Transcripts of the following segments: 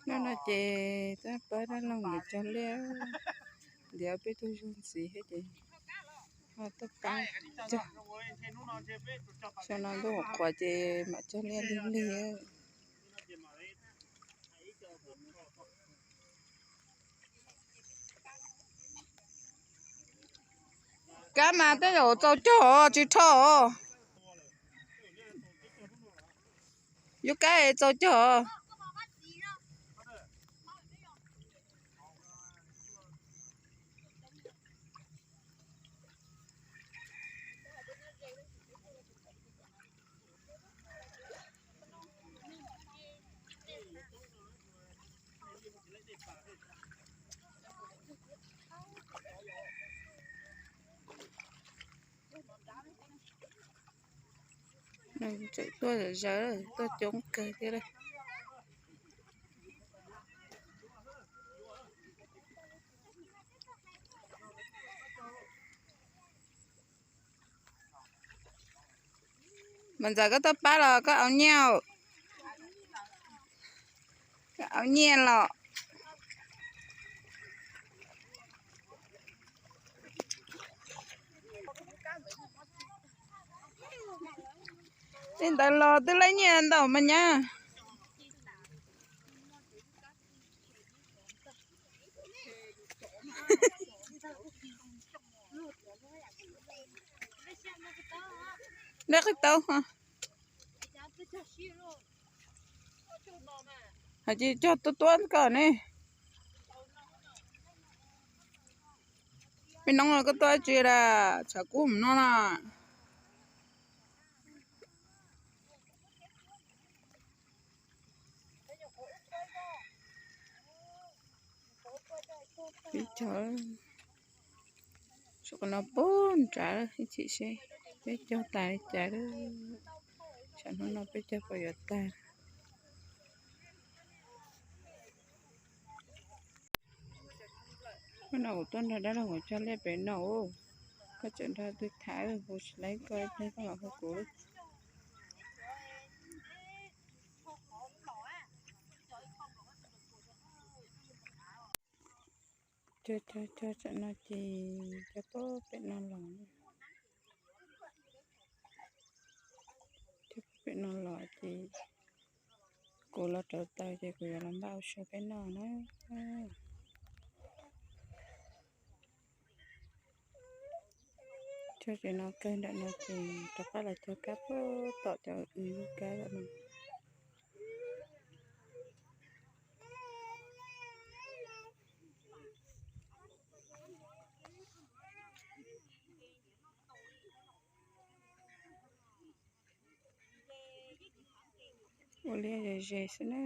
Hnub no ces twb pab dab laug nkawd cog liaj, ntiav peb tug zug ntxiv thiab ces ho tuaj pab cog. Xyoo no ntuj qhuav ces mam cog liaj lig lig. Kab mas tej zaum txaus cog tsis rho. Yuav kab txaus cog. Tseem tuaj zawv zawv, tuaj coob kawg thiab lawm. Mas ntxawm koj tuaj pab los koj au nyiaj, koj au nyiaj los. Tej ntawd los twb laib nyiaj ntau mas nyab. Dab qhib taub. Hais tias cog tuab tuab koj ne. Peb noob koj tuaj tsi las, tshav kub mus no na. Peb cog, sab qhov no puag nrad ib chim seb peb cog tas li cas. Tsam hnub no peb cog puas yuav tag. Hnub no kuv tuaj nrog dab laug kuv cog liaj pem no, koj tseem nrog twg tham, kuv tsis laib koj ib pliag koj mam hu kuv. Cog cog cog tsam no ces cog puag pem no los, cog puag pem no los ces kuv los rauv taws ces kuv yuav los npaj ua su peb noj na. Cog cov no kawg nram no ces rov qab los cog kab puag tom cov ub kab lawm no. Ua liaj ze ze xwb na,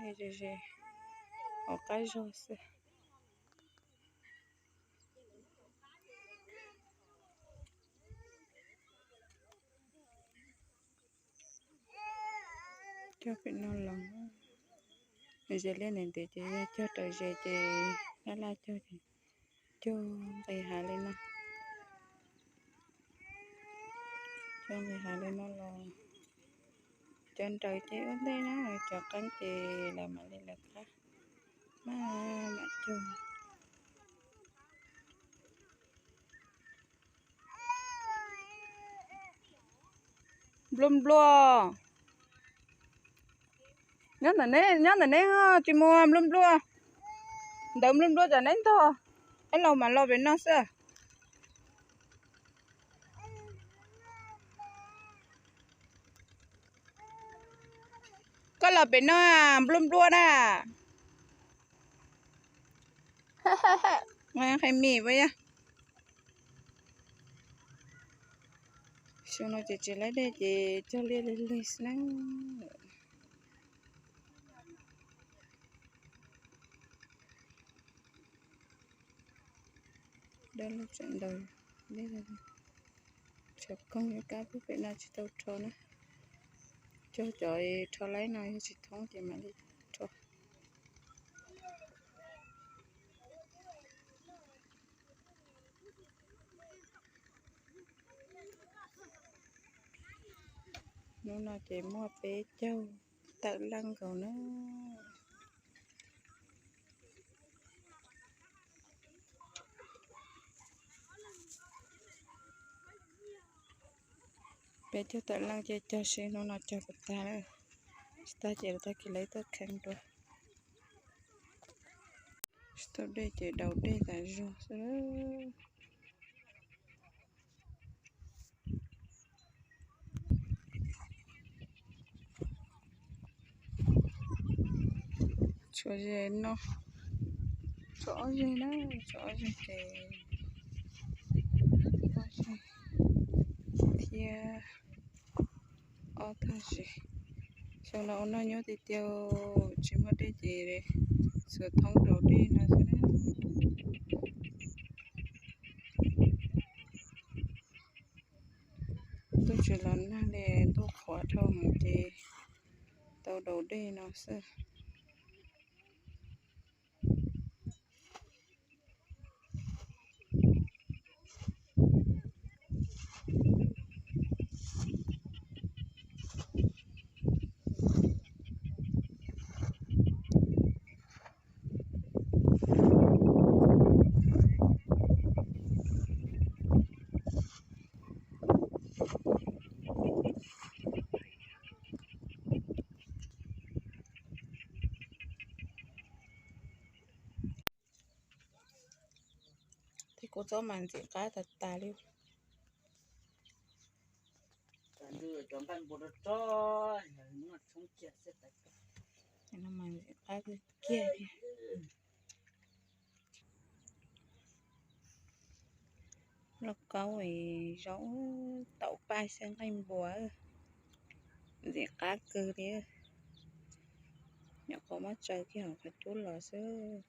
liaj ze ze hauv qab zog xwb. Cog pem no los, ze liaj ntev ntev ces yog cog raws ze ces laj laj cog ces cog nqis hav li no. Cog nqis hav li no los cov nraws ces ua ntej na, cov qeeb ces lawv mam li lawv qab mas mam cog. Nplua nplua. Nyob ntawm neb, nyob ntawm neb tsis muaj nplua nplua. Ntawd nplua nplua tsam neb ntog, es los mas los pem no xwb. Koj los pem no nplua nplua na. Qhia mis puas yog? Xyoo no ces tsis laib dej ces cog liaj lig lig xwb na. Dab laug tseem ntaus, tshav koog yuav kab puag pem no tsis tau rho na. Cog cov rho laib no yog tsis thoob ces mam li rho. Hnub no ces muaj peb caug tawm leej nkaus na. Peb caug tawm leej ces cog seb hnub no cog puas tag lawm. Tsis tag ces lawv tag kis lawv tuaj kheev dua. Tsis tau dej ces daus dej tas zog xwb. Tshuav ze no, tshuav ob zeg na, tshuav ob zeg ces, ob zeg thiab ob tag zes. Xyoo no ua noj nyob tiag tiag, tsis muaj dej ces xuas thoob daus dej no xwb. Ntuj tsis los nag li, ntuj qhuav dhau heev ces tau daus dej no xwb. Ces kuv txob mas ntxim qab tas tas li. Mas ntxim qab kiag. Lauj kaub, zaub, taum paj xyaw nqaij npua, ntxim qab kawg li. Nyuam qhuav muab tsaws kiag hauv qhov cub los xwb.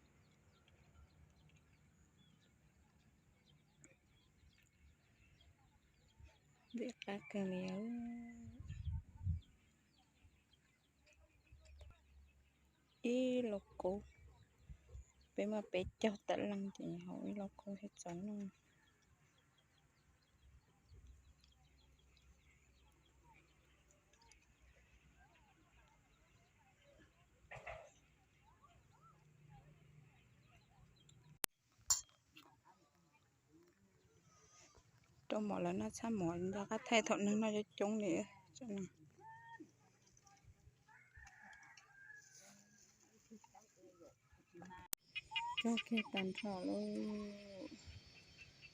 Ntxim qab kawg li. Ib lauj kaub, peb muaj peb caug tawm leej ces hauv ib lauj kaub thiaj txaus noj. Rau mov lawv noj txhab mov nco qab thaij thaum neeg noj coob coob li. Cog kiag tag nrho lauj.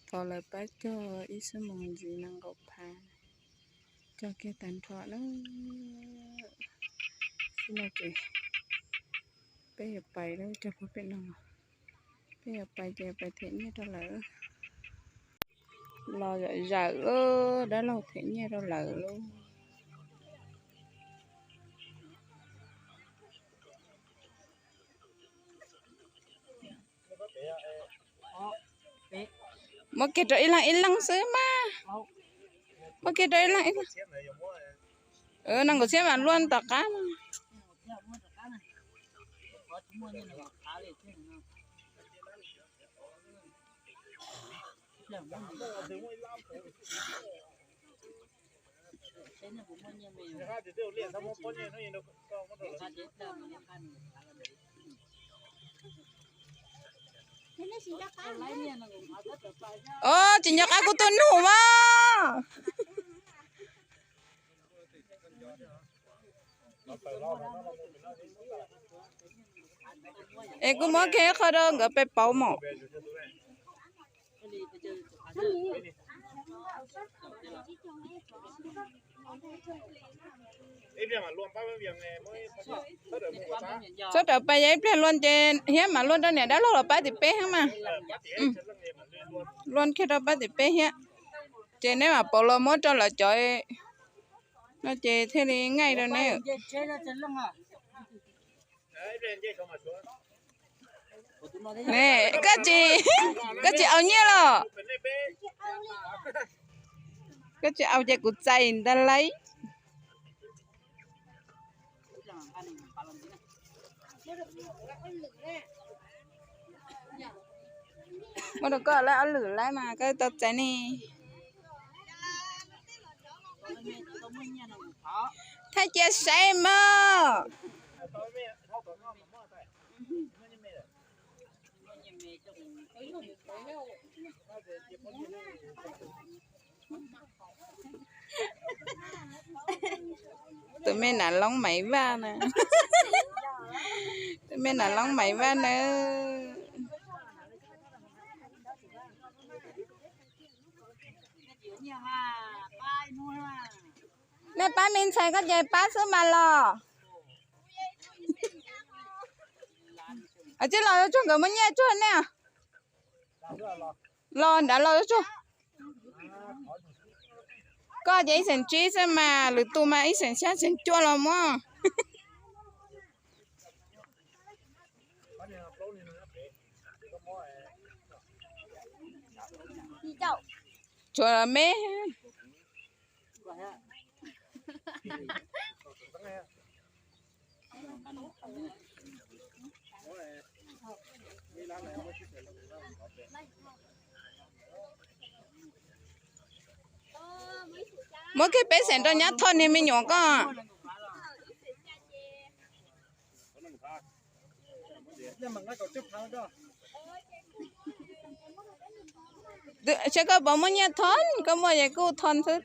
Thov lawv pab cog ib xuab moos ntxiv nees nkaum phav. Cog kiag tag nrho na. Ib no ces peb yuav pais lawm, cog puag pem no. Peb yuav pais ces pais them nyiaj rau lawv. Los zawm zawm, dab laug them nyiaj rau lawv lauj. Muab kiag rau ib leeg ib leeg xwb mas. Muab kiag rau ib leeg ib leeg. Nees nkaum txhiab mas luaj tom qab mas. Os, tsis nco qab kuv tus nus mas. Es kuv muab kiag qhov rau nkawd peb pauv mos. Txhob rawm pais, yog ib pliag luaj ces thiab mam luaj rau niam dab laug los pab tim peb thiab mas. Luaj kiag rau pab tim peb thiab, ces neb mam pauv los muab rau lawv cov no ces thiaj li ngaij rau neb. Koj tsis, koj tsis aus nyiaj los? Koj tsis aus ces kuv txais ntag lauj. Muab rau koj lawm ob lwm lawm mas koj tau txais ne. Thaij cia saib mog. Tus me nam Loob Maiv Vaj na. Tus me nam Loob Maiv Vaj na. Nej pab me ntxhais koj ces pab xwb mas los. Tsis los yuav tsum nkawd muab nyiaj tsuag nej. Los nrad los yuav tsum. Koj ces ib xeem tsib xwb mas lwm tus mas ib xeem xya xeem cuaj los muab. Tshuav me. Muab kiag peb xeem rau nyab Thoj niag me nyuam koj. Saib koj puas muaj nyiaj thon, koj muaj ces kuj thon xwb tiag.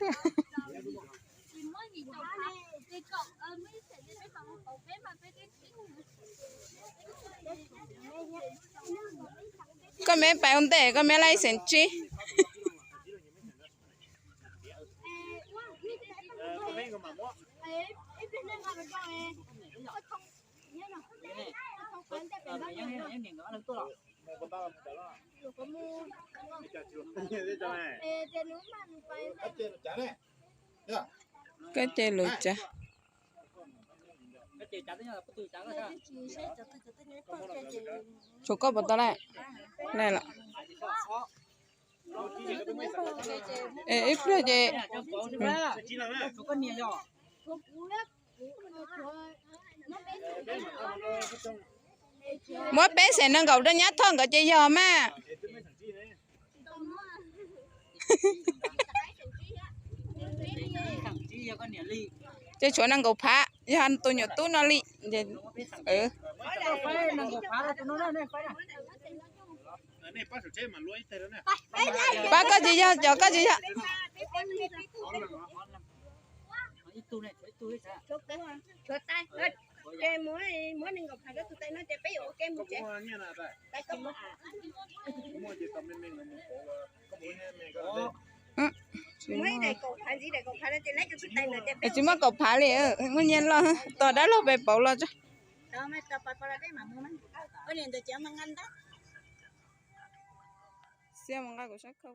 Koj me pais ua ntej, koj me laij xeem tsib. Koj ces lus cas? Tshuav koj puas tau lawm? Lawm los. Ib pliag ces muab peb xeem nees nkaum rau nyab Thoj nkawd ces yog mas. Ces tshuav nees nkaum phav yog tus nyuam tub no li. Pab koj tsis yog, cov koj tsis yog. Tsis muaj kaum phav li, muaj nyiaj loj, tos dab laug pem pauv los tso. Xiab mus nqa kuv sab khau.